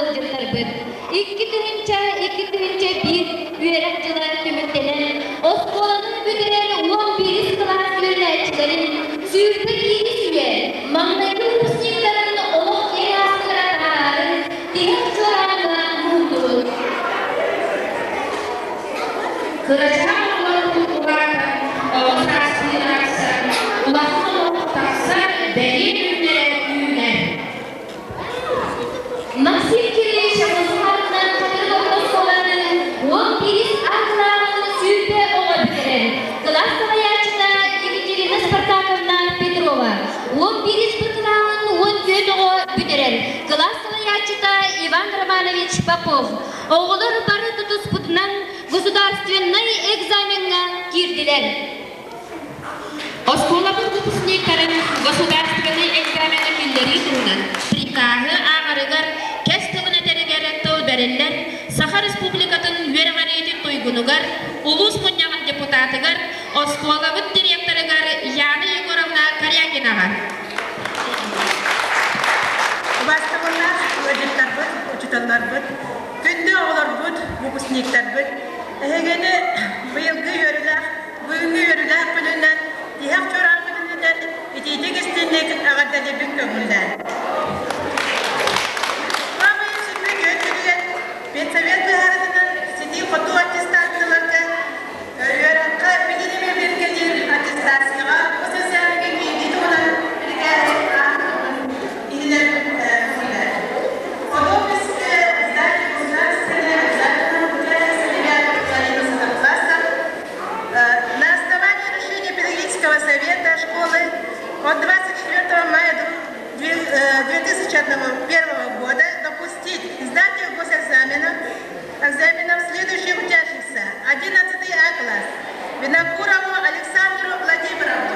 ыалдьыттарбыт! 2002-2001 үөрэх дьыла түмүктэнэн, оскуоланы бүтэрэр 11-ис кылаас үөрэнээччилэрин 22 үйэ маҥнайгы выпускниктарын олох киэҥ аартыгар таһаараары тиһэх чуорааҥҥа муһуннубут. Кырачаан оҕолорбут улаатан, оҕо саастыы арахсан, улахан олох тахсар бэлиэ күннэрэ үүнэр. Максим Кириллович Аммосовтан Хатырык орто оскуолатын 11 А кылааһын 20 оҕо бүтэрэр. Кылаас салайааччыта Екатерина Спартаковна Петрова. 11 Б кылааһын 14 оҕо бүтэрэр. Кылаас салайааччыта Иван Романович Попов. Оҕолор бары тутуспутунан государственнай экзамеҥҥа киирдилэр. Оскуолабыт выпускниктарын государственнай экзамены киллэрии туһунан прикаһы ааҕарыгар кэс тылын этэригэр тыл бэриллэн, Саха Республикатын үөрэҕириитин туйгунугар, улуус мунньаҕын депутатыгар, оскуолабыт директорыгар Яна Егоровна Корякинаҕа. Убаастабыллаах ыалдьыттарбыт, учууталларбыт, күндү оҕолорбут, выпускниктарбыт, эһигини быйылгы үөрүүлээх Бүгүҥҥү үөрүүлээх күнүнэн, тиһэх чуораан күнүнэн итиитик истинник эҕэрдэлиирбин көҥүллээн. Саамай сүрүн үтүө күнүгэр педсовет быһаарытынан ситии-хотуу аттестацияларга үөрэххэ билиними билгэлиир аттестацияҕа СССР-га киирии туһунан бирикээс иһинэн көҥүллээн. Подопись сдачи государственной обязательного обучения 11 класса На основании решения педагогического совета школы от 24 мая 2001 года допустить сдачу госэкзаменов экзаменов следующих учащихся. 11 А класс. Винокурову Александру Владимировну.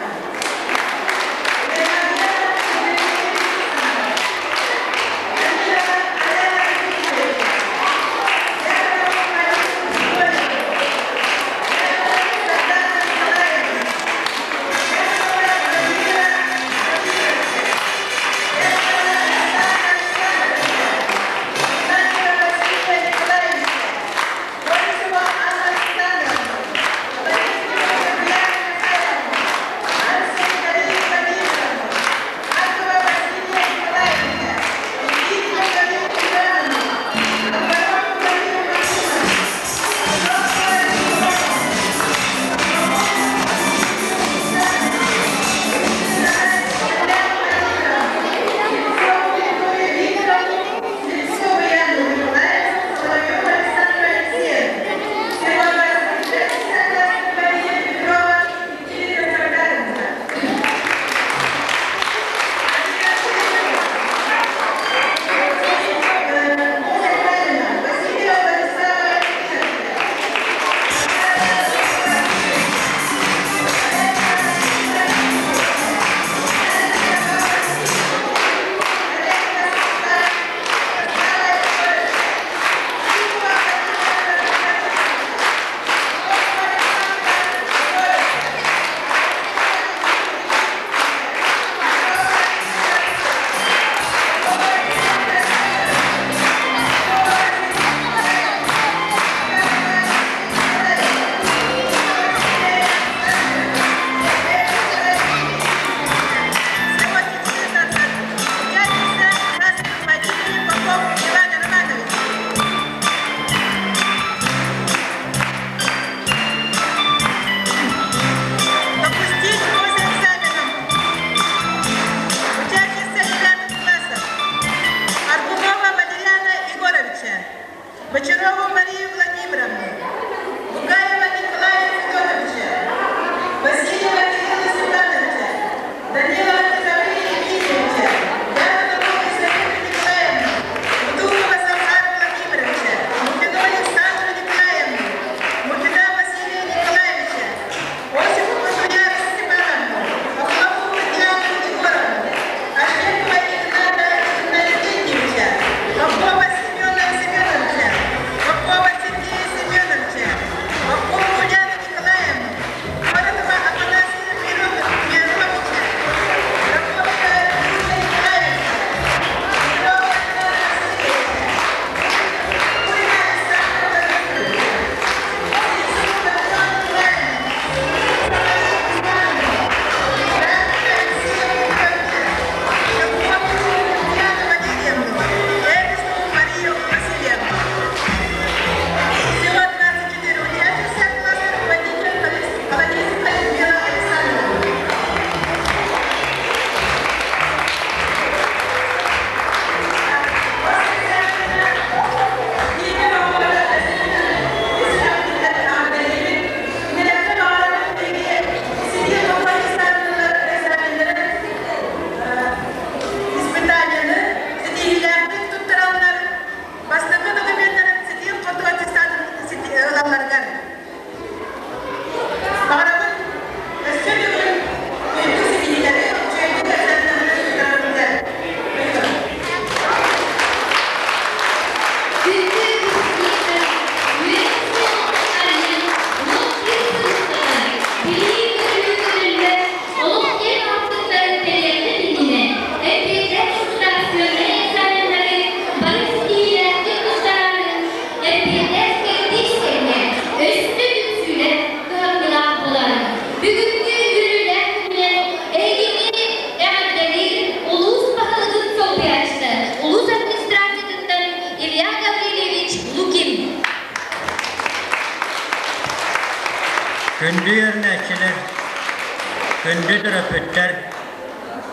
Күндү төрөппүттэр,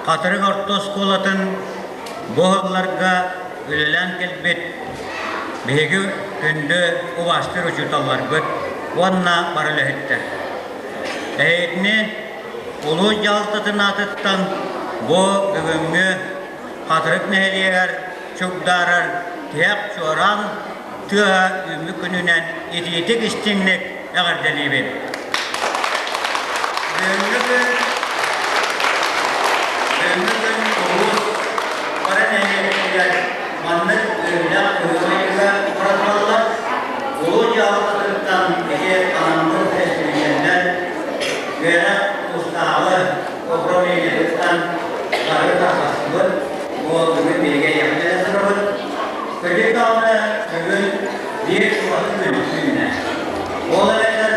Хатырык орто оскуолатын бу сылларга үлэлээн кэлбит биһиги күндү убаастыыр учууталларбыт уонна бары үлэһиттэр. Эһигини улуус дьаһалтатын аатыттан бу бүгүҥҥү Хатырык нэһилиэгэр чугдаарар тиһэх чуораан тыаһа үүммүт күнүнэн итиитик истиҥник эҕэрдэлиибин. Бүгүҥҥү күн бүгүҥҥү күн улуус бары нэһилиэктэригэр маннык үөрүүлээх быһыы-майгыга туруораллар. Улуус дьаһалтатыттан ити анаммыт бэрэстэбиитэллэр үөрэх улуустааҕы управлениетыттан бары тарҕастыбыт. Бу бүгүн биһиги эйиэхэ кэлэн турабыт. Кырдьык даҕаны бүгүн биир ураты күн үүннэ. Ол эбэтэр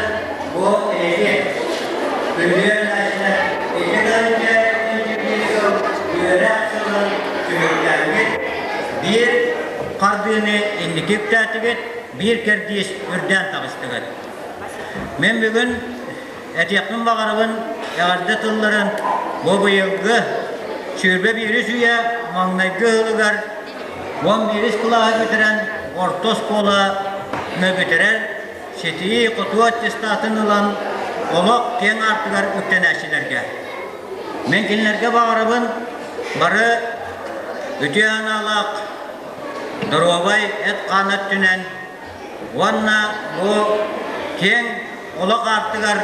бу эһиги күндү үөрэнээччилэр ити кэлинчэ сыл үөрэх сылын түмүктээҥҥит биир хардыыны инники үктээтигит, биир кэрдиис үрдээн таҕыстыгыт. Мин бүгүн этиэхпин баҕарабын эҕэрдэ тылларын бу быйылгы 21 үйэ маҥнайгы ыһылыгар 11 кылааһы бүтэрэн орто оскуоланы бүтэрэр ситии-хотуу аттестатын ылан олох киэҥ аартыгар үктэнээччилэргэ. Мин кинилэргэ баҕарабын бары үтүө санаалаах, доруобай эт-хаан өттүнэн уонна бу киэҥ олох аартыгар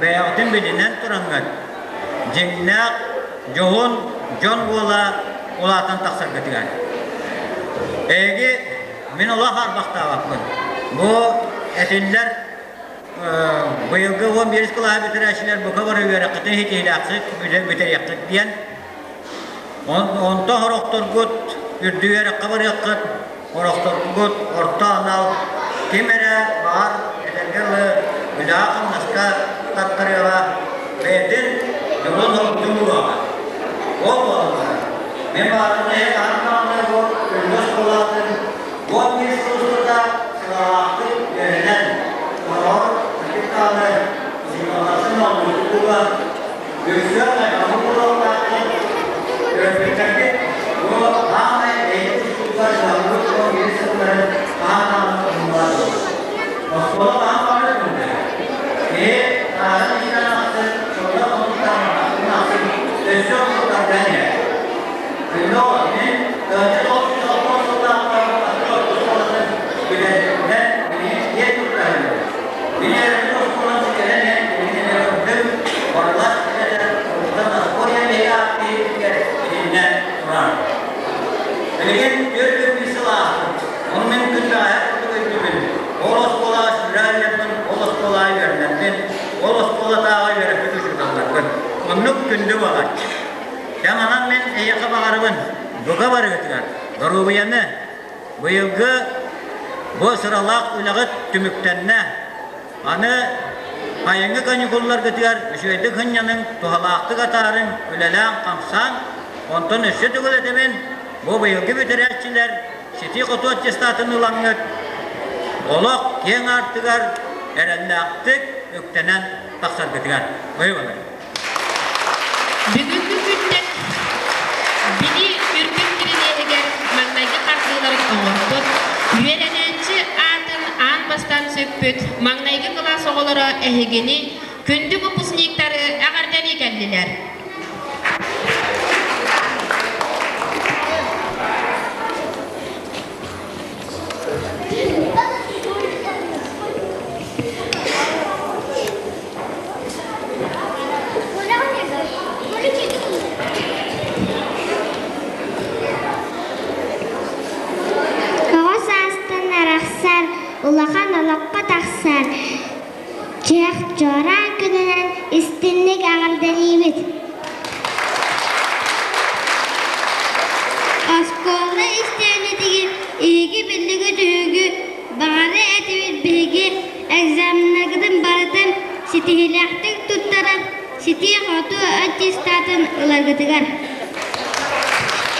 бэйэҕитин билинэн тураҥҥыт, дьиҥнээх дьоһун дьон буола улаатан тахсаргытыгар. Эһиги мин олох арбахтаабаппын. Бу этиллэр быйылгы 11 кылааһы бүтэрээччилэр бука бары үөрэххитин ситиһилээххит бүтэриэххит диэн Онто сорохторгут үрдүк үөрэххэ барыаххыт, сорохторгут орто анал, ким эрэ баҕар этэргэ дылы үлэҕэ-хамнаска таттарыаҕа, бэйэтин дьолун дьулуруоҕа. Ол буолан баран, мин баҕарбын эһи хаһан даҕаны бу үрдүк оскуолаҕытын 11 сыл устата сылаалаахтык үөрэнэн, сороҕор кырдьык даҕаны учууталлартан оонньуургут буолуо, Өссө хайҕабыл буолуохтааххын, төрөппүттэргит бу саамай эйэ тустууга дьаһаллыбыт дьон биир сылларын хаһан даҕаны умнубат буолар. Оскуола хаһан баҕарар күндү. Киһи сааһын иһинэн ахсын, сыллар хонуктаах ахсын ахсын өссө оннуктардан иһэр. Күндү мин 1960 сыллаахтан атын орто оскуолатын бүтэрбиппинэн билигин киэн туттарым. Мин эрэммит оскуолам ситэрэн иһэн билигин эмиэ көрдүм, Барылас эбэтэр Уруттан Аскория биһиги ааттыыр итиннэ турар. Билигин 41 сыл ааспыт. Ону мин күн бэҕэһээ курдук өйдүүбүн. Ол оскуолаҕа сүүрэ ол оскуолаҕа үөрэнэрбин, ол оскуолатааҕы үөрэппит учууталларбын. Оннук күндү буолааччы. Дьэ манан мин эйиэхэ баҕарабын, бука барыгытыгар доруобуйаны, быйылгы бу сыралаах үлэҕит түмүктэннэ. Аны сайыҥҥы каникулларгытыгар үчүгэйдик сынньаныҥ, туһалаахтык атаарыҥ, үлэлээҥ-хамсааҥ. Онтон өссө төгүл этэбин, бу быйылгы бүтэрээччилэр ситии-хотуу аттестатын ылаҥҥыт, олох киэҥ аартыгар эрэллээхтик үктэнэн тахсаргытыгар. Быйыл Бүгүҥҥү күнтэн Билии үрдүк кирилиэһигэр маҥнайгы хардыыларын оҥорбут, үөрэнээччи аатын аан бастаан сүкпүт маҥнайгы кылаас оҕолоро эһигини, күндү выпускниктары эҕэрдэлии кэллилэр. Оҕо саастан арахсар, улахан олоххо тахсар Чыах чуораан күнүнэн истинник эҕэрдэлиибит! Оскуола истиэнэтигэр эһиги биллиги түһүгү баҕары этибит биһиги экзаменнаргытын барытын ситиһиилээхтик туттаран ситии-хотуу аттестатын ыларгытыгар.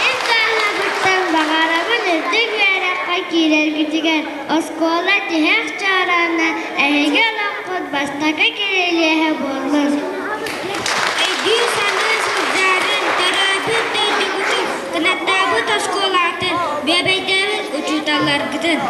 Ис дууһабыттан баҕарабын үрдүк үөрэххэ киирэргитигэр оскуола тиһэх чуораана эһиги олоххут бастакы кирилиэһэ буоллун. Өйдүүр Кытын.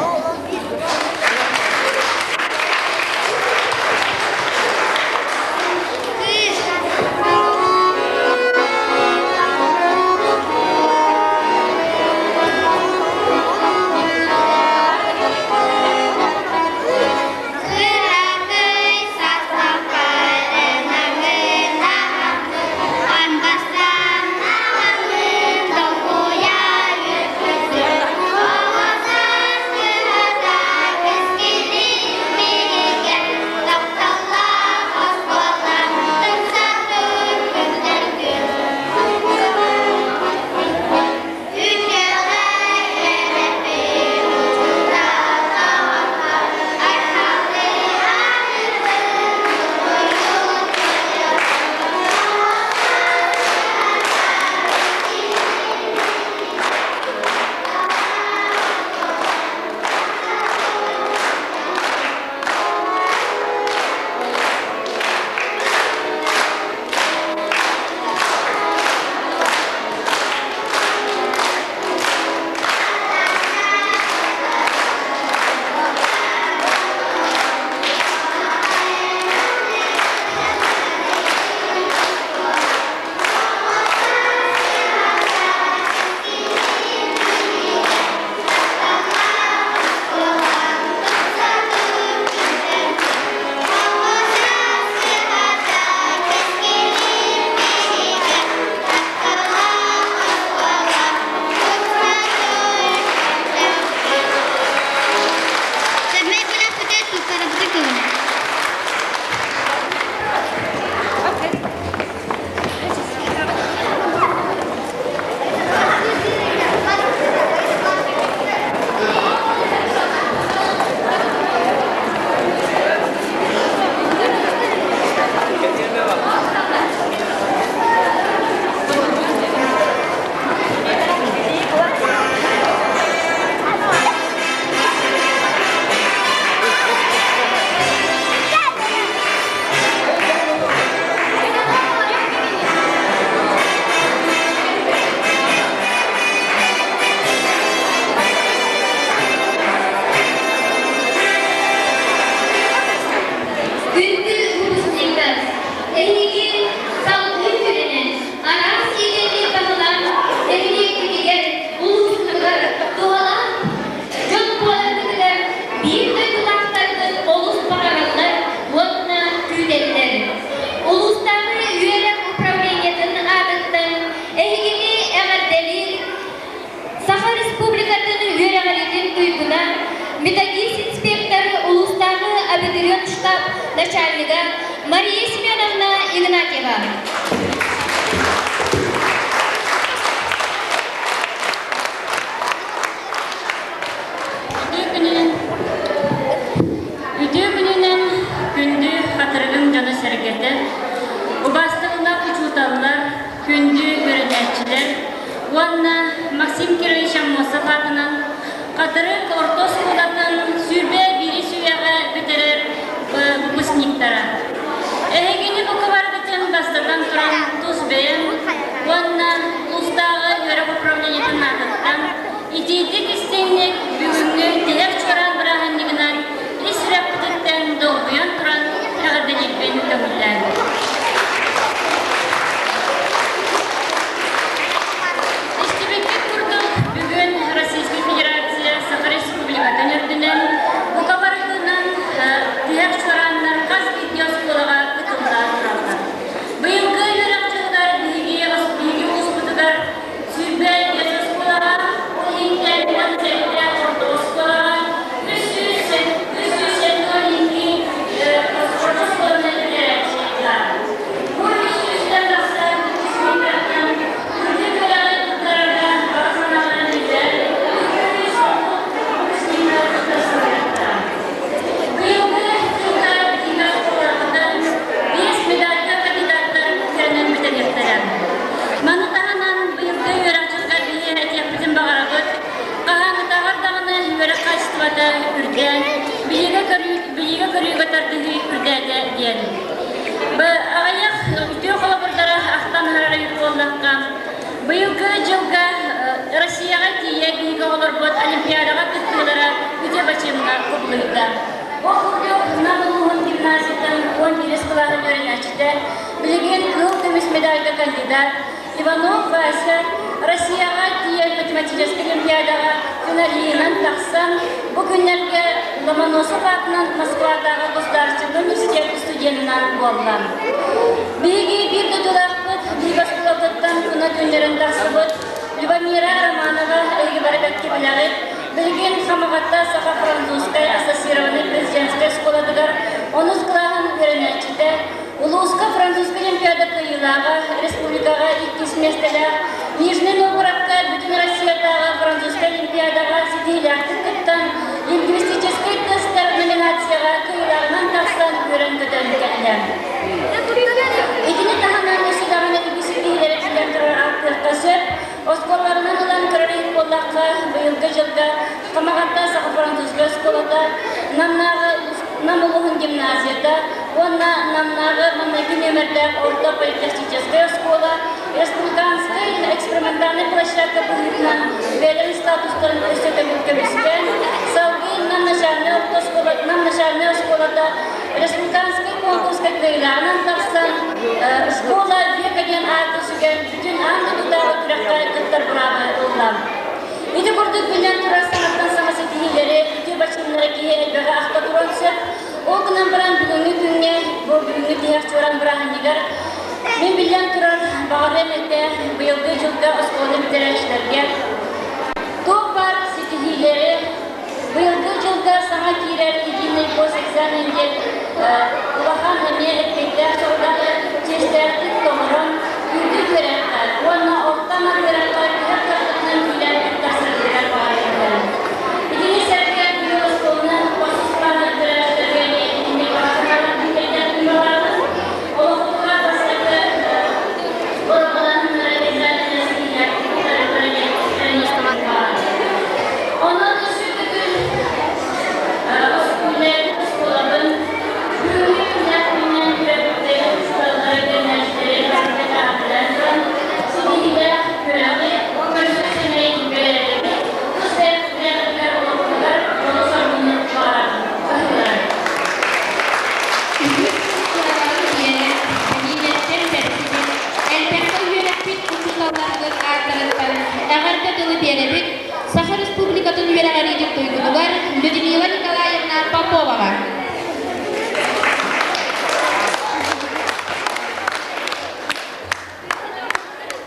Күндү выпускниктар, эһиги салгыы үөрэнэн, араас идэни баһылаан, нэһилиэккитигэр, улуускутугар туһалаах дьон буоларгытыгар биир дойдулаахтаргыт олус баҕараллар уонна күүтэллэр. Улуустааҕы үөрэх управлениетын аатыттан эһигини эҕэрдэлиир Саха Республикатын үөрэҕириитин туйгуна, методист-инспектор улуустааҕы абитуриент штаб начальнига Мария Семеновна Игнатьева. Үтүө күнүнэн, үтүө күнүнэн күндү хатырыгын дьоно-сэргэтэ, убаастабыллаах учууталлар, күндү үөрэнээччилэр уонна Максим Кирович Аммосов аатынан Хатырык орто оскуолатын 21 үйэҕэ бүтэрэр выпускниктара. Эһигини бука барыгытын бастатан туран тус бэйэм уонна улуустааҕы үөрэх управлениетын аатыттан итиитик истиҥник бүгүҥҥү тилэх чуораан бырааһынньыгынан ис сүрэхпититтэн долгуйан туран эҕэрдэлиирбин көҥүллээн. Истибиккит курдук, бүгүн Российскай Федерация Саха Республикатын үрдүнэн бука барытынан тиһэх чуорааннар хас биирдии оскуолаҕа ытылла тураллар. Быйылгы үөрэх дьылыгар биһиги биһиги улууспутугар 25 оскуолаҕа, ол иһиттэн 17 орто оскуолаҕа, 372 орто оскуоланы бүтэрээччи баар. Бу 300-тэн тахса выпускниктартан үрдүк үөрэҕи туттарарга баҕа санааларын билэр 230 выпускниктар туттарсыбыттара. Быйылгы дьылга биһиги оскуолаларбытын биэс медальга кандидаттар үөрэнэн бүтэриэхтэрэ. Маны таһынан быйылгы үөрэх дьылыгар биһиги этиэхпитин баҕарабыт. Хаһааҥҥытааҕар даҕаны үөрэх хаачыстыбата үрдээн, билиигэ көрүү, билиигэ көрүүгэ тардыһыы үрдээтэ диэн. Аҕыйах үтүө холобурдары ахтан аһарар эбит буоллахха, быйылгы дьылга Россияҕа тиийэ биһиги оҕолорбут Олимпиадаҕа кыттыылара бачыымҥа кубулуйда. Ол курдук, Нам улууһун гимназиятын 11 кылааһын үөрэнээччитэ, билигин кыһыл көмүс медальга кандидат Иванов Вася Россияҕа тиийэн математическай олимпиадаҕа финалиһынан тахсан, бу күннэргэ Ломоносов аатынан Москватааҕы государственнай университет студенынан буолла. Биһиги биир дойдулаахпыт, биһиги оскуолабытыттан куна күннэрин тахсыбыт Любомира Романова эһиги бары бэркэ билэҕит. Билигин Хамаҕатта саха-французскай ассоциированнай президентскэй оскуолатыгар онус кылааһын үөрэнээччитэ, улууска французскай олимпиада кыайыылааҕа, республикаҕа иккис миэстэлээх, Нижний Новгородка бүтүн Россиятааҕы французскай олимпиадаҕа ситиһиилээхтик кыттан, лингвистическэй тестэр номинацияҕа кыайыылааҕынан тахсан үөрэн-көтөн кэллэ. Итини таһынан өссө даҕаны үгүс ситиһиилэри билэн турар ааттыахха сөп. Оскуолаларынан ылан көрөр иһит буоллахха, быйылгы дьылга Хамаҕатта саха-французскай оскуолата, Намнааҕы Нам улууһун гимназията уонна Намнааҕы маҥнайгы нүөмэрдээх орто политехническай оскуола республиканскай экспериментальнай площадка быһыытынан бэйэлэрин статустарын өссө төгүл көмүскээн, салгыы Нам начальнай орто оскуола, Нам начальнай оскуолата республиканскай конкурска кыайыылааҕынан тахсан, «Школа века» диэн ааты сүгэн бүтүн аан дойдутааҕы күрэххэ кыттар быраабы ылла. Ити курдук биллэн турар саҥаттан саҥа ситиһиилэри, үтүө бачыымнары киһи элбэҕи ахта туруон сөп. Ол гынан баран бүгүҥҥү күҥҥэ, бу бүгүҥҥү тиһэх чуораан бырааһынньыгар мин биллэн турар баҕарыам этэ быйылгы дьылга оскуоланы бүтэрээччилэргэ туох баар ситиһиилэри быйылгы дьылга саҥа киирэр единый госэкзамен диэн улахан эмиэ эппиэттээх сорудаҕы чиэстээхтик толорон үрдүк үөрэххэ уонна орто анал үөрэххэ төһө кыахтарынан киирэн тахсаргытыгар баҕарыахтара. Итини сэргэ быйыл оскуоланы хосус плана бүтэрээччилэргэ эмиэ итинник баҕа санааларбын тиэрдэрбин баҕарабын. Олохпутугар бастакы бороҕолоһуннара экзаменнар ситиһиилээхтик туттараллара диэн эрэниэхпин баҕарабын. Онон өссө бүгүн оскуолабын бүгүҥҥү күннээх күнүнэн төрөппүттэри, учууталлары, үөрэнээччилэри эҕэрдэ таһааран туран, ситиһиилээх үөрэҕи, көрсө сэмэй бэйэлэрин тус бэйэҕитигэр олоххутугар дьолу-соргуну баҕарабын. Баһыыларын. Үгүс култуураларын биэрэн, кэниилэттэн бэрсибит, элбэххэ үөрэппит учууталларбыт ааттарыттан эҕэрдэ тылы биэрэбит Саха Республикатын үөрэҕириитин туйгунугар Людмила Николаевна Поповаҕа.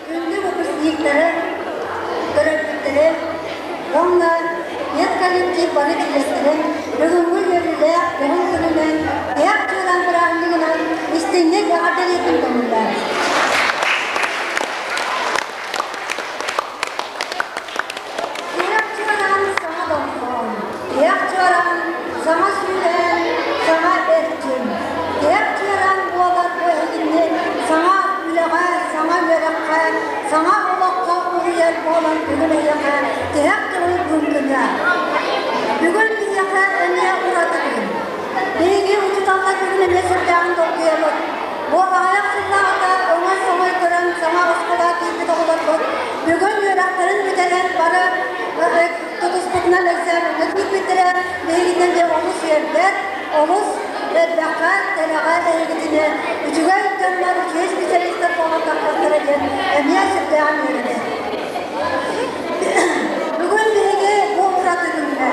Күндү выпускниктары, төрөппүттэри уонна педколлектив бары чилиэстэрин бүгүҥҥү үөрүүлээх дьоһун күнүнэн тиһэх чуораан бырааһынньыгынан истиҥник эҕэрдэлиирбин көҥүллээн. Тиһэх чуораан саҥа дорҕоон, тиһэх чуораан саҥа сүүрээн, саҥа эрчим. Тиһэх чуораан буолар бу эһигини саҥа үлэҕэ, саҥа үөрэххэ, саҥа олоххо уһуйар буолан бүгүн эһиэхэ тиһэх тылы күн-күнэ. Бүгүн биһиэхэ эмиэ ураты күн. Биһиги учууталлар бүгүн эмиэ сүрдээҕин долгуйабыт. Бу аҕыйах сыллааҕыта оҥой-соҥой көрөн саҥа оскуолаҕа киирбит оҕолорбут бүгүн үөрэхтэрин бүтэрэн бары тутуспутунан экзамеҥҥа киирбиттэрэ биһигиттэн дьэ олус үөрдэр, олус элбэххэ, кэрэҕэ эһигитини үчүгэй дьоннор, үчүгэй специалистар буолан тахсаллара диэн эмиэ сүрдээҕин үөрэбит. Бүгүн биһиги бу ураты күҥҥэ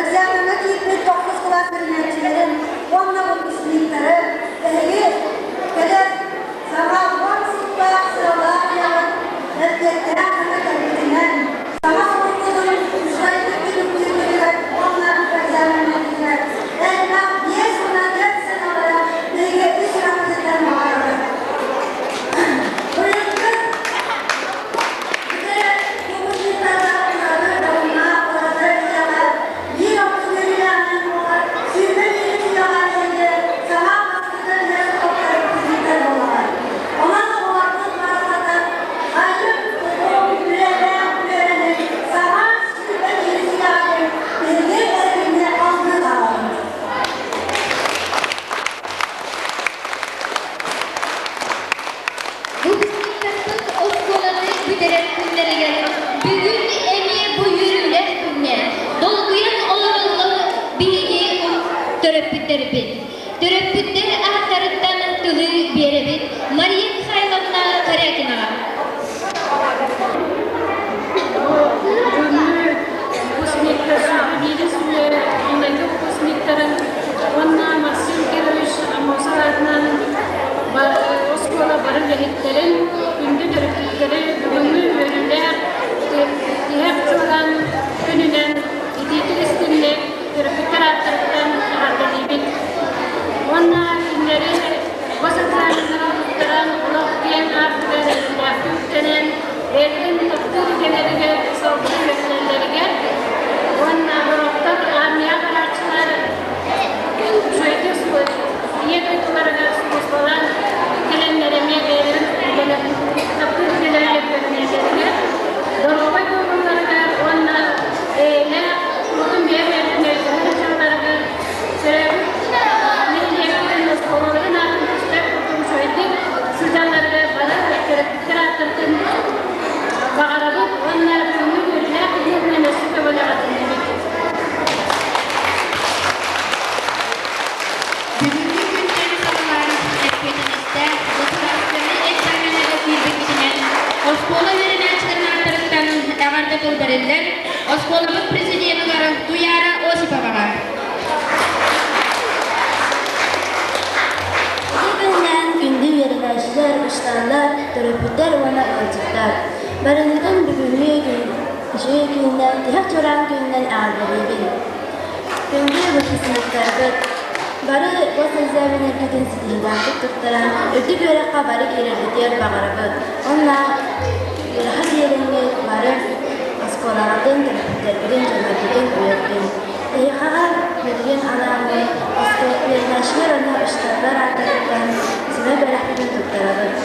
экзамеҥҥа киирбит тохсус кылаас үөрэнээччилэрин уонна выпускниктары эһиги кэлэр саҥа уон сыллаах сыралаах үлэҕит эппиэттээх гына кэлбитинэн саҥа сылгытын үчүгэйдик түмүктүүргүтүгэр уонна экзаменнаргытыгар элбэх 54 сыаналара биһиги үс сүрэхпититтэн баҕарабыт. Быйылгы бүтэрэр выпускниктарга ураты дьоһуннаах ураты үлэҕэ биир ордук үөрүүлээҕинэн буолар 21 үлэҕэ эһиги саҥа бастакы үлэ выпускниктар буолаҕыт. Онон оҕолорбут барахсаттар айым үлэлээх үөрэнэн саҥа 21 үлэҕэ биһиги эргиннэ алгыы хаалабыт. Выпускниктарбыт оскуоланы бүтэрэр күннэригэр бүгүн эмиэ бу үөрүүлээх күҥҥэ долгуйан олороллор. үөрэбит. Төрөппүттэр ааттарыттан тылы биэрэбит Мария Михайловна Корякинаҕа. Бүгүҥҥү выпускниктар биирис үйэ маҥнайгы выпускниктарын уонна Максим Кирович Аммосов аатынан оскуола бары үлэһиттэрин, күндү төрөппүттэри бүгүҥҥү үөрүүлээх тиһэх чуолаан күнүнэн итиитик истинник төрөппүттэр ааттарыттан эҕэрдэлиибит. Уонна кинилэри госэкзаменнары туттаран олох киэҥ аартыгар эрэллээхтик үктэнэн, бэйэлэрин таптыыр идэлэригэр салгыы үөрэнэллэригэр уонна сорохтор армияҕа барааччылар үчүгэйдик ийэ дойдуларыгар сулууспалаан кэлэннэр эмиэ бэйэлэрин идэлэрин таптыыр идэлэригэр үөрэнэллэригэр, доруобай буолалларыгар уонна эйэлээх куруутун бэйэ-бэйэлэрин өйдөһөр дьылларыгар төрөөбүт нэһилиэктэрин оскуолаларын аатын түстээх курдук үчүгэйдик сылдьалларыгар бары төрөппүттэр ааттарыттан баҕарабыт уонна бүгүҥҥү үөрүүлээх күнүнэн өссө төгүл эҕэрдэлиибит. Бүгүҥҥү күнтэн саҕалаан эппиэтинэстээх государственнай экзаменнарга киирбиккитинэн оскуола үөрэнээччилэрин ааттарыттан эҕэрдэ тыл бэриллэр оскуолабыт президеныгар Туяра Осиповаҕа. Ити күннээн күндү үөрэнээччилэр, учууталлар, төрөппүттэр уонна ыалдьыттар. Барыгытын бүгүҥҥү күн үчүгэй күнүнэн, тиһэх чуораан күнүнэн эҕэрдэлиибин. Күндү выпускниктарбыт, бары госэкзаменнаргытын ситиһиилээхтик туттаран, үрдүк үөрэххэ бары киирэргитигэр баҕарабыт. Уонна үөрэххэ киирэҥҥит бары оскуолаҕытын, төрөппүттэргитин, дьонноргутун үөрдүҥ. Эһиэхэҕэ билигин анааммыт үөрэнээччилэр уонна учууталлар ааттарыттан сэмэй бэлэхпитин туттарабыт.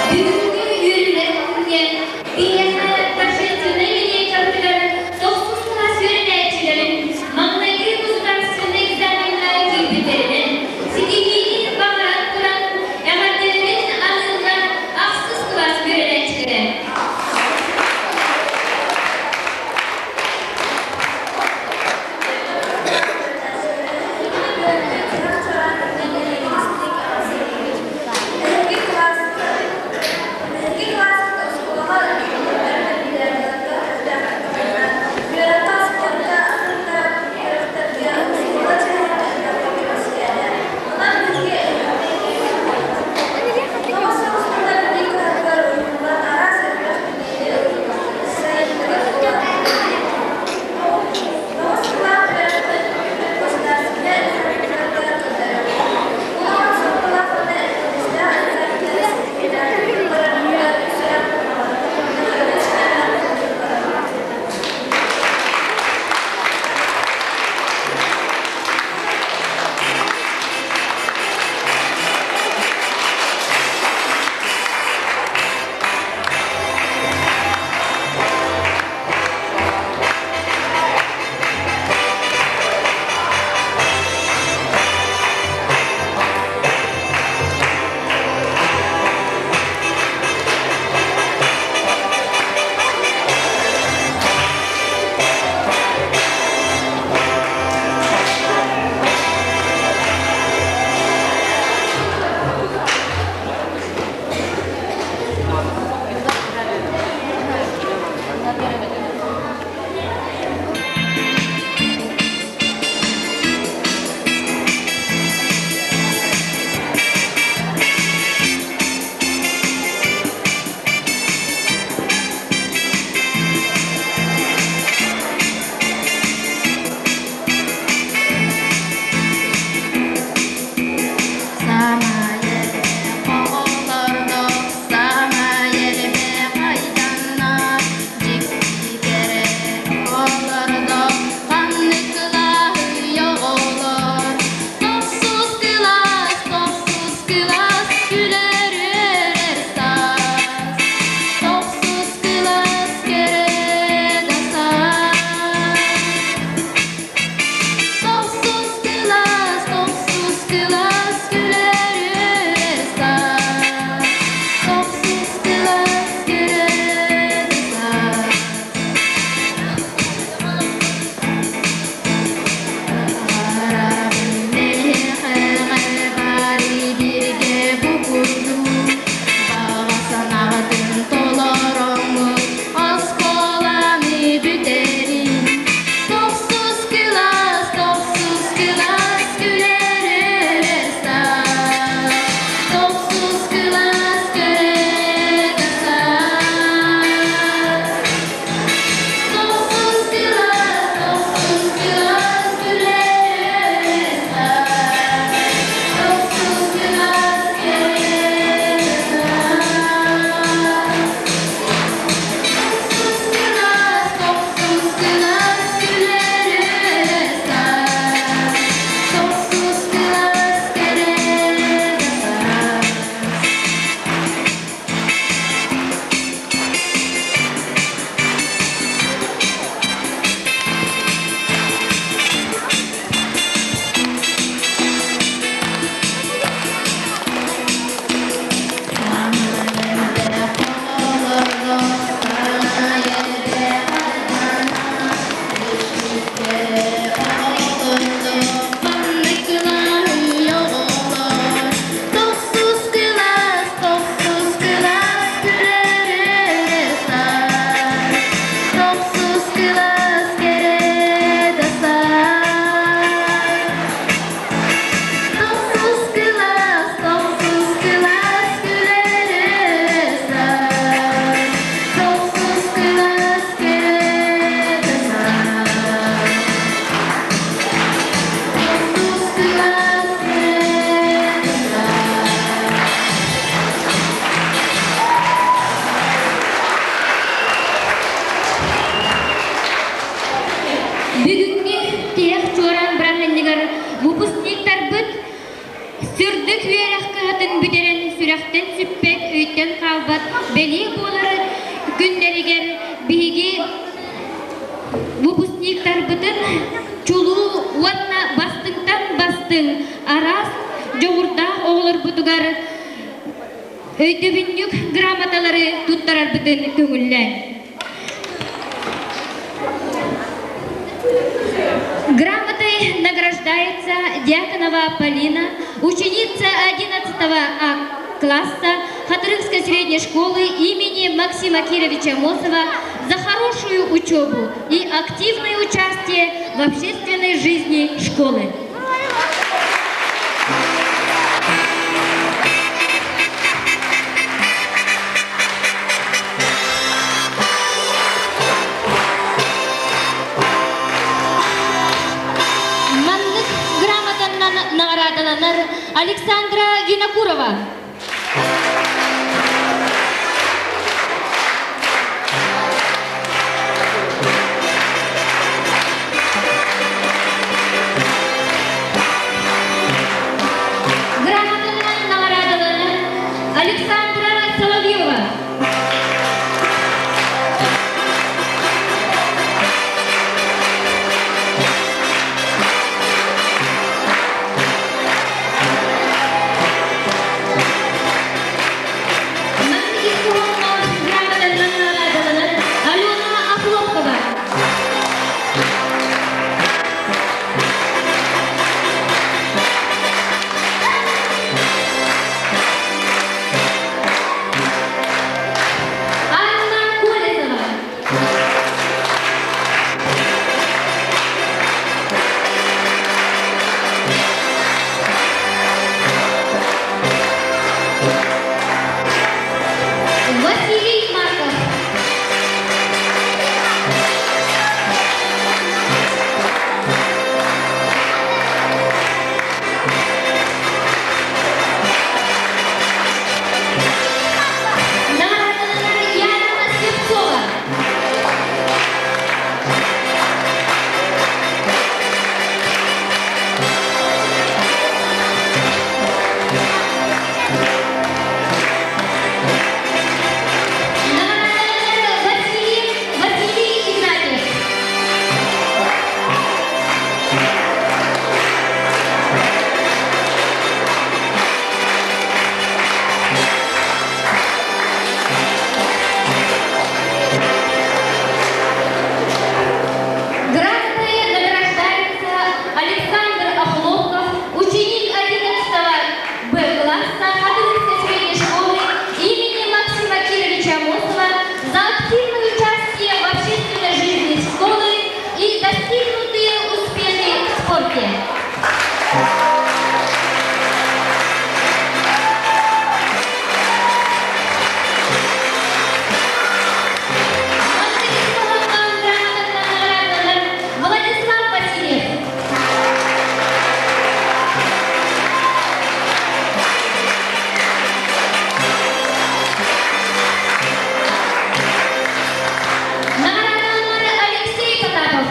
Бүгүҥҥү үөрүүлээх күҥҥэ биһиэхэ торжественнай линейкабытыгар тохсус. чулуу уонна бастыҥтан бастыҥ араас дьоҕурдаах оҕолорбутугар өйдөбүнньүк грамоталары туттарарбытын көҥүллээн. Грамотой награждается Дьяконова Полина, ученица 11 А класса Хатырыкской средней школы имени Максима Кировича Амосова за хорошую учебу и активное участие в общественной жизни школы. Маннык грамотаннан наҕараадаланар Александра Винокурова. Грамотаннан наҕараадаланар Александра Соловьева. Алена Охлопкова. Анна Колесова. Василий Марков. Наҕараадаланар Яна Слепцова. Наҕараадаланар Василий Василий Игнатьев. Грамотой награждается Александр Охлопков, ученик 11 Б класса Хатырыкской средней школы имени Максима Кировича Амосова за активное участие в общественной жизни школы и достигнутые успехи в спорте. Владислав Васильев. Наҕараадаланар Алексей Потапов.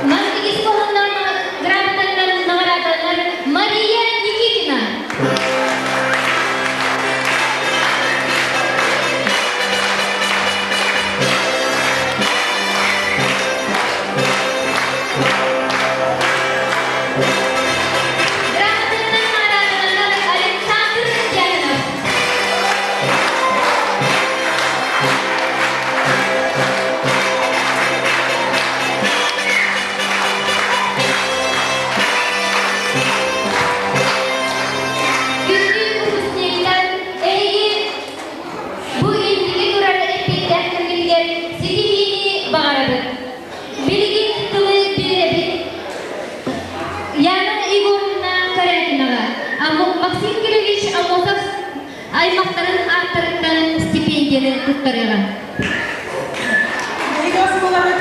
Маннык ис грамотаннан наҕараадаланар Мария Никитина. Грамотаннан наҕараадаланар Александр Дьяконов. Күндү выпускниктар, эһиги бу инники турар эппиэттээх кэмҥитигэр ситиһиини баҕарабыт. Билигин тылы биэрэбит Яна Егоровна Корякинаҕа, Максим Кирович Аммосов аймахтарын ааттарыттан стипендияны туттарыаҕа. Биһиги оскуолабыт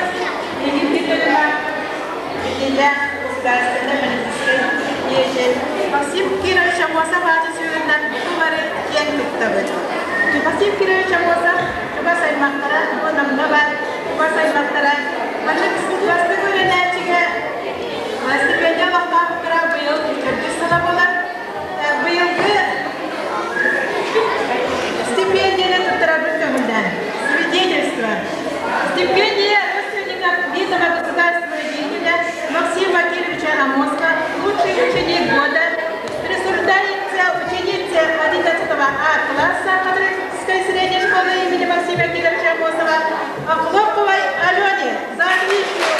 билигин тойуна биллиилээх государственнай политическай деятель Максим Кирович Аммосов ааты сүгүннэн бу бары киэн туттабыт. Максим Кирович Аммосов чугас аймахтара, намна бар чугас аймахтара маннык бастыҥ үөрэнээччигэ стипендия олохтоохтара быйыл төрдүс сыла буолар. Быйылгы Максима Кировича Аммосова Охлоповой Алене за отличную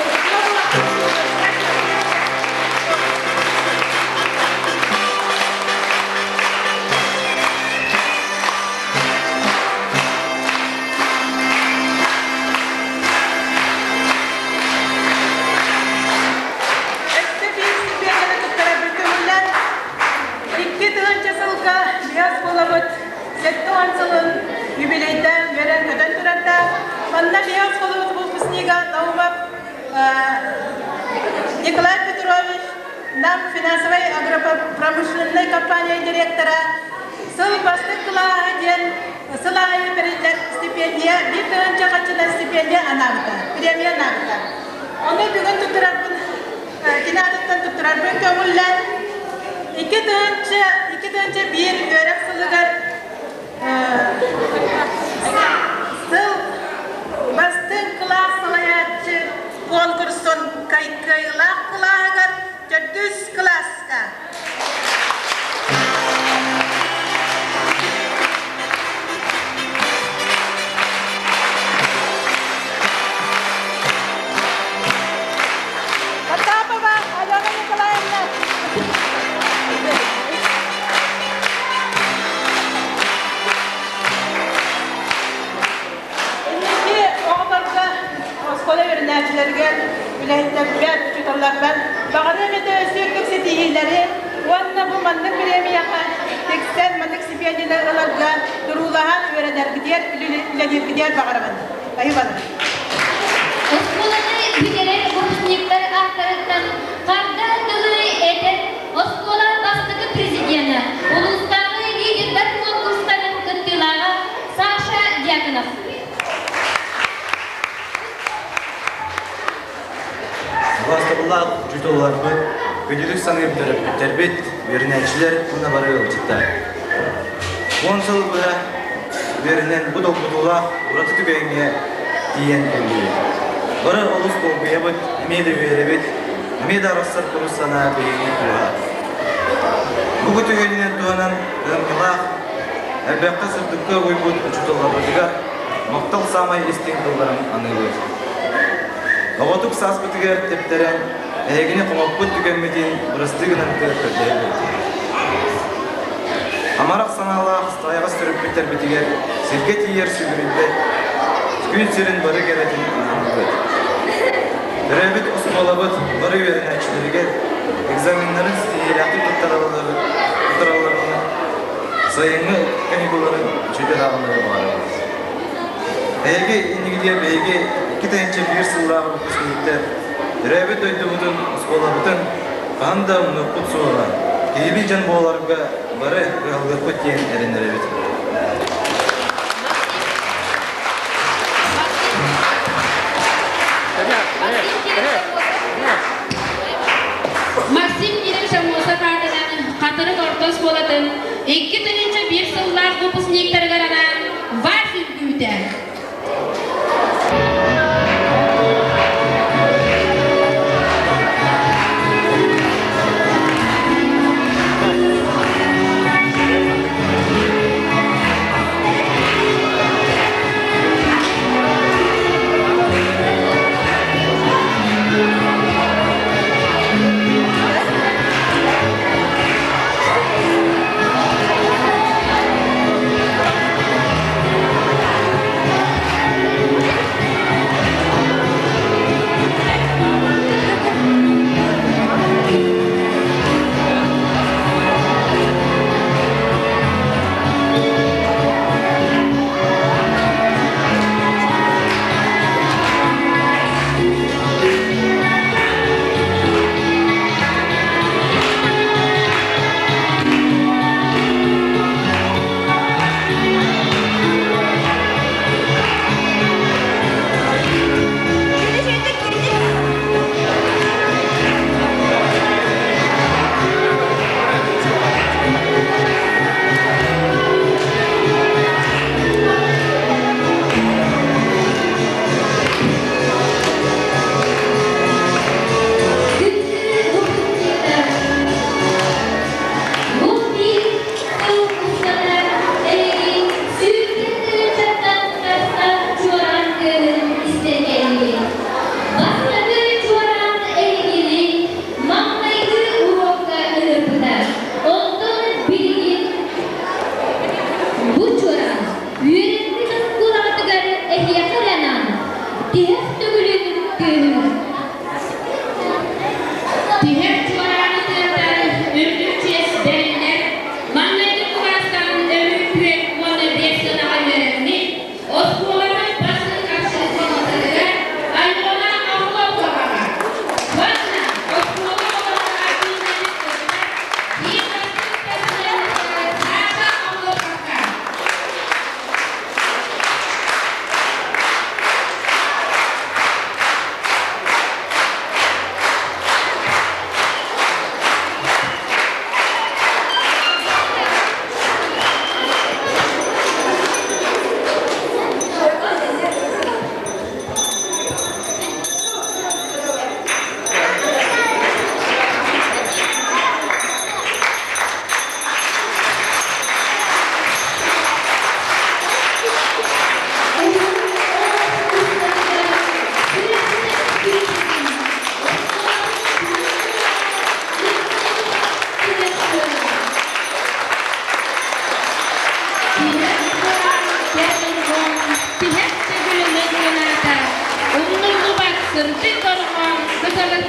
Өссө биир стипендияны туттарарбыт көҥүллэн 2000 сылга биэс буолабыт 70 сылын юбилейдаан үөрэн-көтөн турардаах. Манна биэс буолабыт выпускнига Наумов Николай Петрович, Нам финансовай агропромышленнай компания директора, сыл бастыҥ кылааһа диэн сыл аайы бэриллэр стипендия, 1000 харчынан стипендия анаабыта, премия анаабыта. Ону бүгүн туттарарбын, кини аатыттан туттарарбын көҥүллээн, 2001 үөрэх сылыгар сыл бастыҥ кылаас салайааччы конкурсун кыайыылаах кылааһыгар төрдүс кылааска Потапова Алена Николаевна. Инники оҕолорго оскуола үөрэнээччилэригэр, үлэһиттэрбэр, учууталларбар баҕарыам этэ өссө үрдүк ситиһиилэри уонна бу маннык бириэмийэҕэ тиксэн маннык стипендияны ыларга туруулаһан үөрэнэргитигэр, үлэлииргитигэр баҕарабын. Айыбан. Оскуоланы бүтэрэр выпускниктар ааттарыттан харда тылы этэр оскуола бастакы президена, улуустааҕы лидердар конкурстарын кыттыылааҕа Саша Дьяконов. Убаастабыллаах учууталларбыт, күндүтүк саныыр төрөппүттэрбит, үөрэнээччилэр уонна бары ыалдьыттар. 10 сыл быһа үөрэнэн бу долгутуулаах ураты түгэҥҥэ тиийэн кэллибит. Бары олус долгуйабыт, эмиэ да үөрэбит, эмиэ да арахсар курус санаа биһигини кууһар. Бу түгэнинэн туһанан кыһамньылаах, элбэххэ сырдыкка угуйбут учууталларбытыгар махтал саамай истиҥ тылларын аныыбыт. Оҕотук сааспытыгар тэптэрэн, эһигини хомоппут түгэммитин бырастыы гынан көрдөһөбүт. Амарах санаалаах сайаҕас төрөппүттэрбитигэр сиргэ тиийэр сүгүрүйбэт, күн сирин бары кэрэтин анаабыт. Төрөөбүт оскуолабыт бары үөрэнээччилэригэр экзаменнарын ситиһиилээхтик туттаралларын сайыҥҥы каникулларын үчүгэй ааҕаллары баҕарабыт. Эһиги иннигитигэр биһиги 2001 сыллаах выпускниктар төрөөбүт дойдубутун, оскуолабытын хаһан да умнуохпут суоҕа, киһилии дьон буоларга бары кыһаллыахпыт диэн эрэнэрэбит. Максим Кирович Аммосов аатынан Хатырык орто оскуолатын 2001 сыллаах выпускниктарыгар анаан вальс үҥкүүтэ.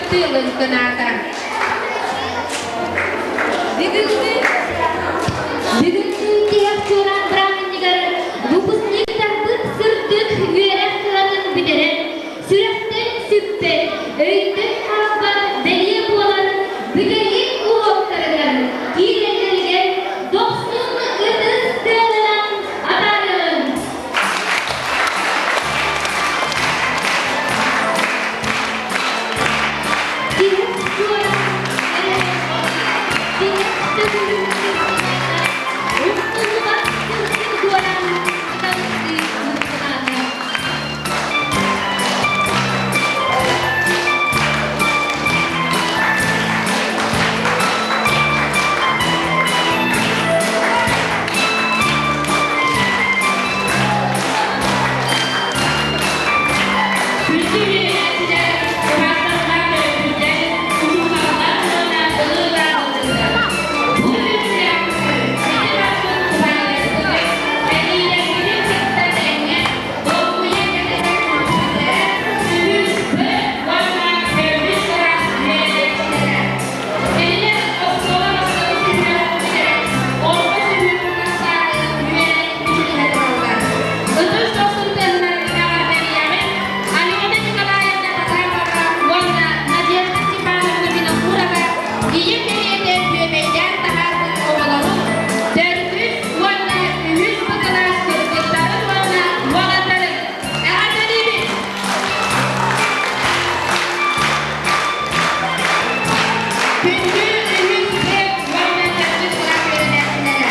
ытыктыы лыҥкынаата. Бүгүҥҥү бүгүҥҥү тиһэх чуораан бырааһынньыгар выпускниктарбыт сырдык үөрэх кыһатын бүтэрэн, сүрэхтэн сүппэт, өйтөн хаалбат бэлиэ буолан бүтэһик уруоктарыгар киирэллэригэр дохсун ытыс тыалынан атаарыаҕыҥ! Тиһэх чуораан тиһэх төгүрүк кырдьыгата умнуллубат сырдык дуораан ыталыктыы лыҥкынаата. Күндү үөрэнээччилэр, убаастабыллаах төрөппүттэр, учууталлар уонна ылыы-ылаа ыалдьыттар! Бу үөрүүлээх күн ити барбыт убайдарбытын, эдьиийдэрбитин кытта тэҥҥэ долгуйа кэтэһэр күммүтэ үһүс Б уонна төрдүс кылаас үөрэнээччилэрэ. Кинилэр оскуола бастакы сүһүөҕүн бүтэрэн, орто сүһүөх кылаастаары үөрэнэн мичилиһэ тураллар. Ытыс дохсун тыаһынан эҕэрдэлиэҕиҥ Алена Николаевна Потапова уонна Надежда Степановна Винокурова ийэ кэриэтэ бүөбэйдээн таһаарбыт оҕолорун төрдүс уонна үһүс бу кылаас кыргыттарын уонна уолаттарын эҕэрдэлиибит! Күндү үһүс Б уонна төрдүс кылаас үөрэнээччилэрэ!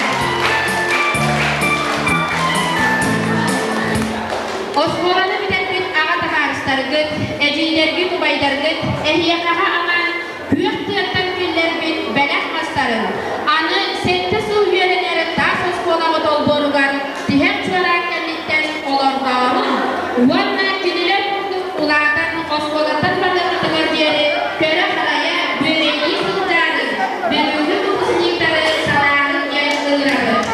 Оскуоланы бүтэрбит аҕа табаарыстаргыт, эдьиийдэргит, убайдаргыт эһиэхэҕэ анаан күөх тыаттан киллэрбит бэлэх мастарын аны сэттэ сыл үөрэнэр таас оскуолаҕыт олбуоругар тиһэх чуораан кэнниттэн олордоорун уонна кинилэр курдук улаатан оскуолаттан барыаххытыгар диэри көрө-харайа, бүөбэйдии сылдьаары бүгүҥҥү выпускниктары санааҕын диэн ыҥырабыт.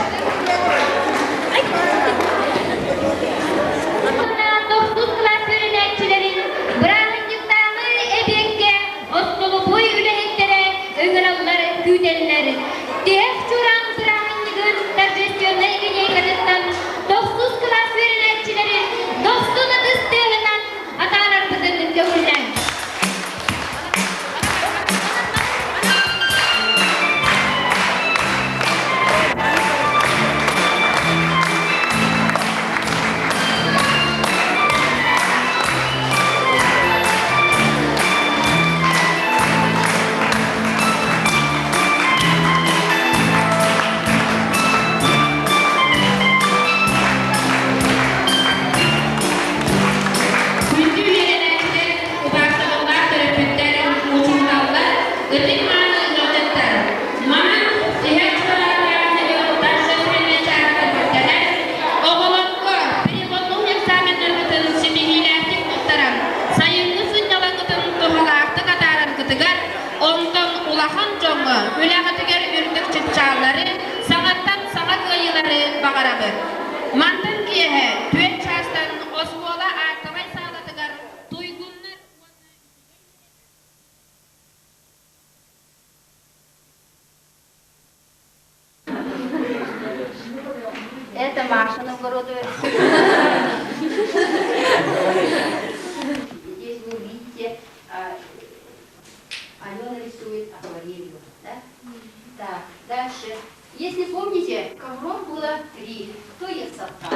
Тохсус кылаас үөрэнээччилэрин бырааһынньыктааҕы эбиэккэ остолобуой үлэһиттэрэ ыҥыраллар, күүтэллэр. Тиһэх чуораан бырааһынньыгын торжественнай линейкатыттан тохсус кылаас үөрэнээччилэрин дохсун ытыс тыаһынан атаарарбытын көҥүллээҥ. Күндү үөрэнээччилэр, убаастабыллаах төрөппүттэр, учууталлар, ытык-мааны ыалдьыттар! Манан тиһэх чуорааннааҕы торжественнай чааска бүттэлэр. Оҕолорго переводной экзаменнаргытын ситиһиилээхтик туттаран, сайыҥҥы сынньалаҥҥытын туһалаахтык атаараргытыгар, онтон улахан дьоҥҥо үлэҕитигэр үрдүк чыпчааллары, саҥаттан саҥа кыайыылары баҕарабыт. Мантан киэһэ түөрт чаастан оскуола аактабай саалатыгар туйгуннар уонна Это Маша Новгородова. Здесь вы увидите, Алена рисует акварелью. Да? Так, дальше. Если помните, ковров было три. Кто ест сапка?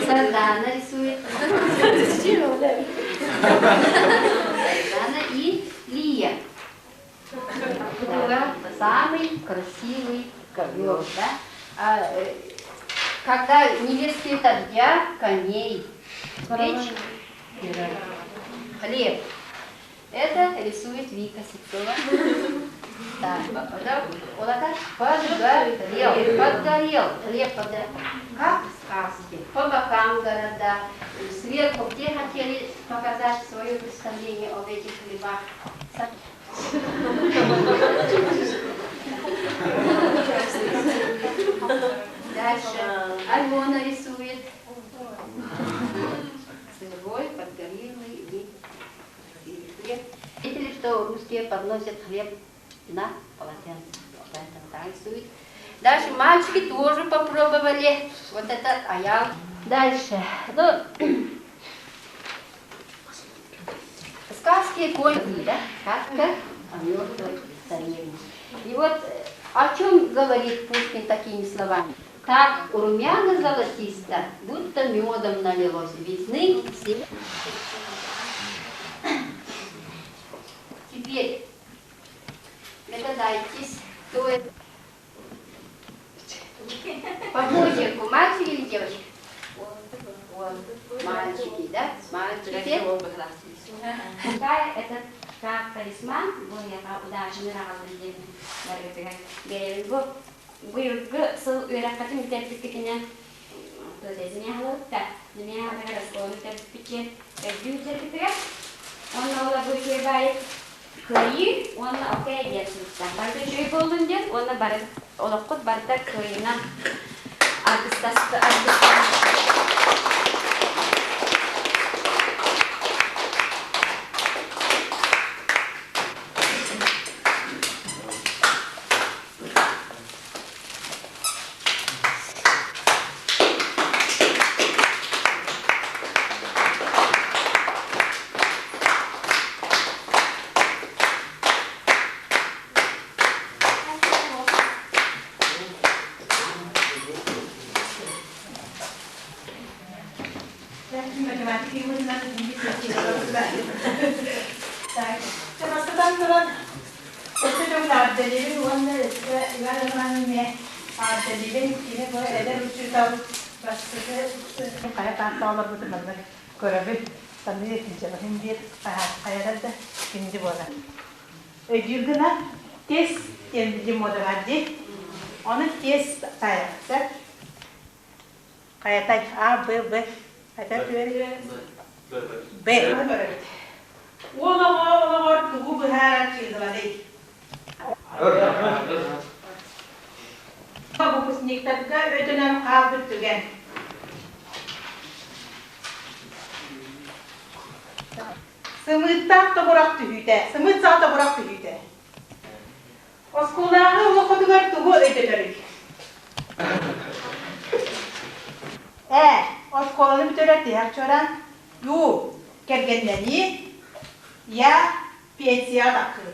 Сардана рисует. Сардана и Лия. Самый красивый ковер, да? А, когда невесты это коней, печь, хлеб. Это рисует Вика Сипцова. Так, он так подгорел, подгорел, хлеб подгорел. Как в сказке, по бокам города, сверху, где хотели показать свое представление об этих хлебах. Дальше Альона рисует. Свой. подносят хлеб на полотенце. Поэтому танцуют. Дальше мальчики тоже попробовали. Вот этот аял. Дальше. Ну, сказки конь, да? Сказка о мертвой царевне. И вот о чем говорит Пушкин такими словами? Так румяно золотисто, будто медом налилось, видны все. Теперь догадайтесь, кто это? По почерку, мальчик или девочка? Мальчики, да? Мальчики. Какая это как талисман, бу яка удачаны аҕаллын диэн барытыгар биэрэбин. Бу быйылгы сыл үөрэххитин бүтэрбиккитинэн туотезини аһылыбытта. Немея аҕатыгар оскуоланы бүтэрбиппит өйдүү бүтэрбитигэр. Уонна ол бу үчүгэй баайы кыайыы уонна окей диэн суруктар. Барыта үчүгэй буоллун диэн уонна бары олоххут барыта кыайыынан аргыстасты аргыстас. Бастатан туран, өссө төгүл эҕэрдэлиибин уонна өссө Иван Ивановна эҕэрдэлиибин. Кини бу эдэр учуутал бастакы хайа таатта олорбутун манна көрөбүн, саныы сылдьабын диир хайалар да күндү буолар. Өйдүүр гына тес диэн билим мода бар дии. Ону тес таайахтар. Хайатай А, Б, В. Хайта Б. Көрөбүт. Уол оҕо олоҕор тугу быһаарар чыыһыланый? Выпускниктарга өтөнөн хаалбыт түгэн. Сымыыттаах тобурах түһүүтэ. Сымыыт саҕа тобурах түһүүтэ. Оскуолааҕы олоххутугар тугу өйдөтөрүй? Ээ, оскуоланы бүтэрэр тиһэх чуораан Ю. Кэргэннэнии. Я. Пенсияҕа тахсыы.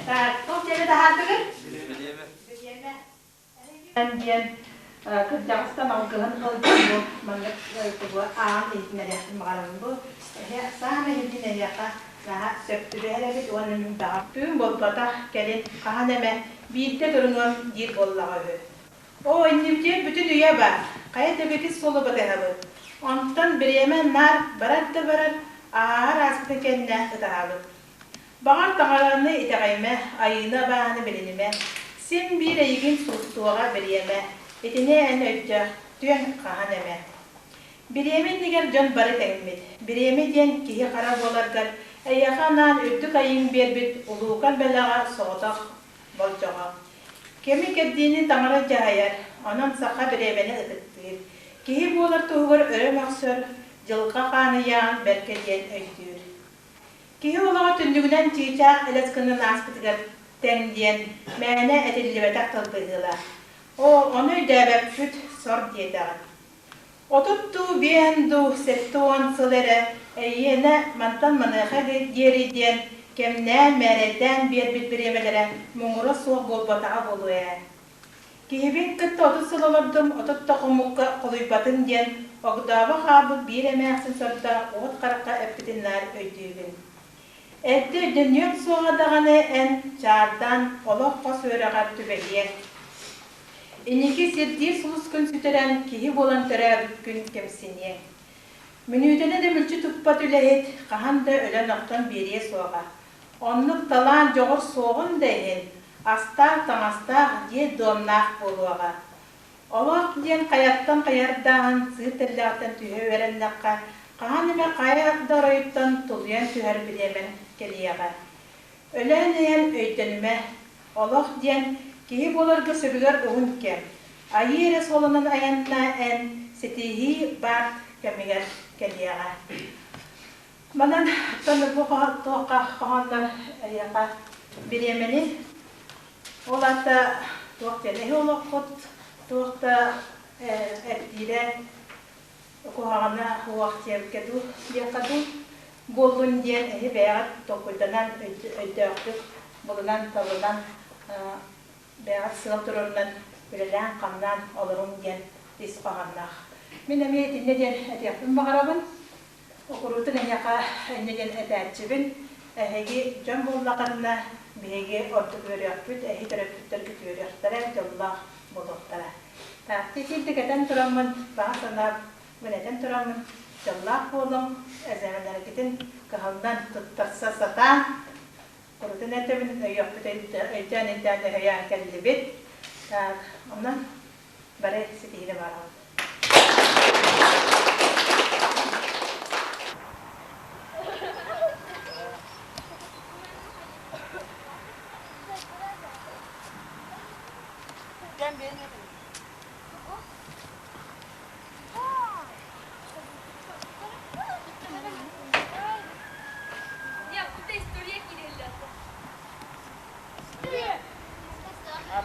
Так, туох диэни таһаардыгыт? Бириэмэ. Диэн кырдьаҕастан алгыһын ылдьан бу маннык тугу аан иһитиннэриэхпин баҕарабын. Бу саамай иһитин эһиэхэ наһаа сөп түбэһэр эбит уонна мин баҕар түүн буолбатах кэлин хаһан эмэ биирдэ турунуом диир буоллаҕа үһү. Оо, иннибитигэр бүтүн үйэ баар, хайа дэбигис суолу батыһабыт. Онтон бириэмэ наар барар да барар, ааһар ааспытын кэннэ ытаһабыт. Баҕар таҥараны итэҕэйимэ, айыыны-абааһыны билинимэ, син биир эйигин сууттуоҕа бириэмэ, итини эн өйдөөх, түөн хаһан эмэ. Бириэмэ иннигэр дьон бары тэҥмит. Бириэмэ диэн киһи хара буоларгар эйиэхэ анаан үрдүк айыыҥ биэрбит улуукан бэлэҕэ соҕотох болдьоҕо. Кэми-кэрдиини таҥара дьаһайар, онон саха бириэмэни ытыктыыр. Киһи буолар туһугар өрө мөхсөр, дьылҕа хаан ыйааҕын бэркэ диэн өйдүүр. Киһи олоҕо түннүгүнэн чыычаах элэс гынан ааспытыгар тэҥ диэн мээнэ этиллибэтэх тыл быһыылаах. Оо, ону өйдөөбөппүт, сор диэтэҕин. 30 дуу, биэһин дуу, 70 сыл эрэ эйиэнэ мантан маныаха диэри диэн кэмнээн, мээрэйдээн биэрбит бириэмэлэрэ муҥура суох буолбатаҕа буолуо ээ. Киһибин кытта 30 сыл олордум, 30 да хомукка холуйбатын диэн огдообо хаалбыт биир эмээхсин сордоох уот харахха эппитин наар өйдүүбүн. Эрдэ өйдөнүөҥ суоҕа даҕаны эн чаардаан олох хос үөрэҕэр түбэһиэҥ. Инники сирдиир сулускун сүтэрэн киһи буолан төрөөбүккүн кэмсиниэҥ. Мүнүүтэни да мүлчү туппат үлэһит хаһан да өлөн-охтон биэриэ суоҕа. Оннук талаан дьоҕур суоҕун да иһин, астаах-таҥастаах дьиэ дуомнаах буолуоҕа. Олох диэн хайаттан хайардааһын сыыр тэллэҕиттэн түһэ үөрэннэххэ, хаһан эмэ хайа да оройуттан тулуйан түһэр бириэмэҥ кэлиэҕэ. Өлөөн иһэн өйдөнүмэ, олох диэн киһи буоларга сөбүгэр уһун кэм, айыы эрэ суолунан айанна эн ситиһии баар кэмигэр кэлиэҕэ. Манан оттон бу туохха хоһооннор эйиэхэ бириэмэни ол аата туох диэн эһи олоххут туох да эрдиирэ куһаҕана уох диэбиккэ дуу диэххэ дуу буоллун диэн эһи бэйэҕит толкуйданан өйдөөхтүк булунан талынан бэйэҕит сыал туруорунан үлэлээн-хамнаан олоруҥ диэн ис хоһоонноох. Мин эмиэ итиннэ диэн этиэхпин баҕарабын. Куруутун эһиэхэ инньэ диэн этээччибин. Эһиги дьон буоллаххытына, биһиги ордук үөрүөхпүт, эһи төрөппүттэргит үөрүөхтэрэ, дьоллоох буолуохтара. Так, итинник этэн тураммын, баҕа санаабын этэн тураммын, дьоллоох буолуҥ, экзаменнаргытын кыһаллан туттарса сатаан, курутун этэбин, өйүөхпүт өйдөөн-өйдөөн өһөйөөн кэллибит. Так, онон бары ситиһиини баҕарабын.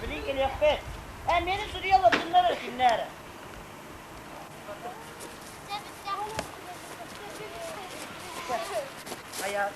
Билин кэлиэхпит. Ээ, мени суруйалар дыннар киннэр. Айа.